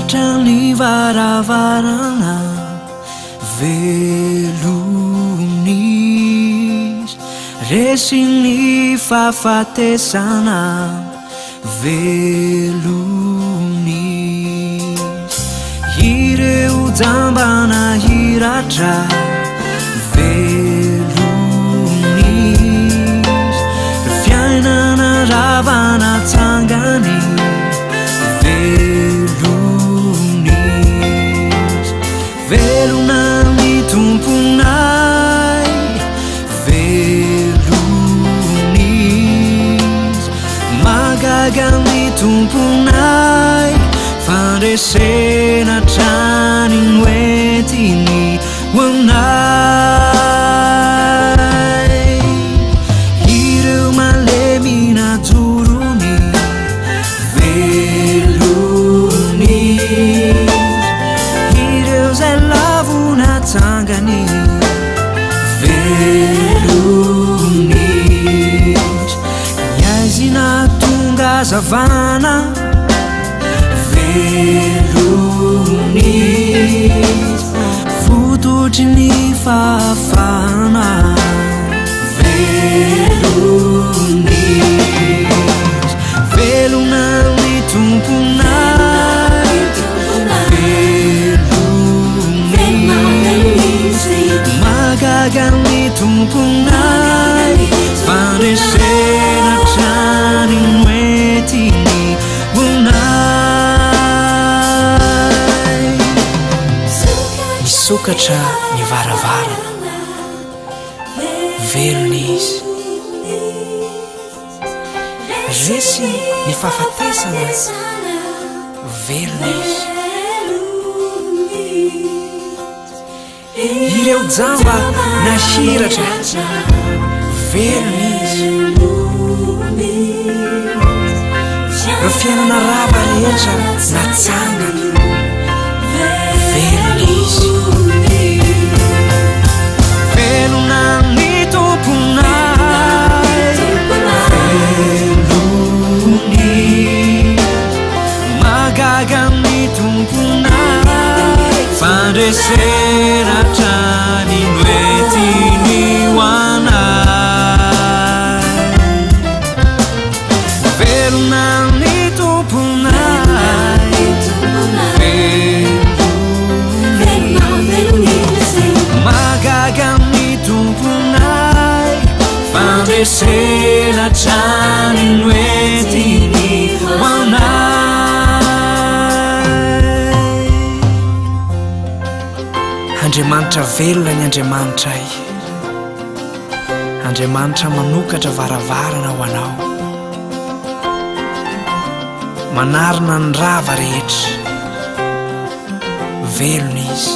Misokatra ny varavarana, velona izy, resy ny fahafatesana, velona izy. Ireo jamba nahiratra, velona izy, fiainana rava natsangany, velona izy. Velona ny Tomponay, velona izy. Mahagaga ny Tomponay, fandresena hatrany no entiny ho anay. Ireo malemy najorony, velona izy. Ireo izay lavo natsangany, velona izy. Ny aizina tonga hazavana, velona izy. Fototry ny fahafahana, velona izy. Velona ny Tomponay, velona izy. Mahagaga ny Tomponay, fandresena hatrany no entiny ho anay. Misokatra ny varavarana, velona izy. Resy ny fahafatesana, velona izy. Ireo jamba nahiratra, velona izy. Ireo fiainana rava rehetra natsangana, velona izy. Velona ny Tomponay, velona izy. Mahagaga ny Tomponay, fandresena hatrany no entiny ho anay. Velona ny Tomponay, velona izy. Mahagaga ny Tomponay, fandresena hatrany no entiny ho anay. Andriamanitra velona ny Andriamanitray. Andriamanitra manokatra varavarana ho anao. Manarina ny rava rehetra. Velona izy.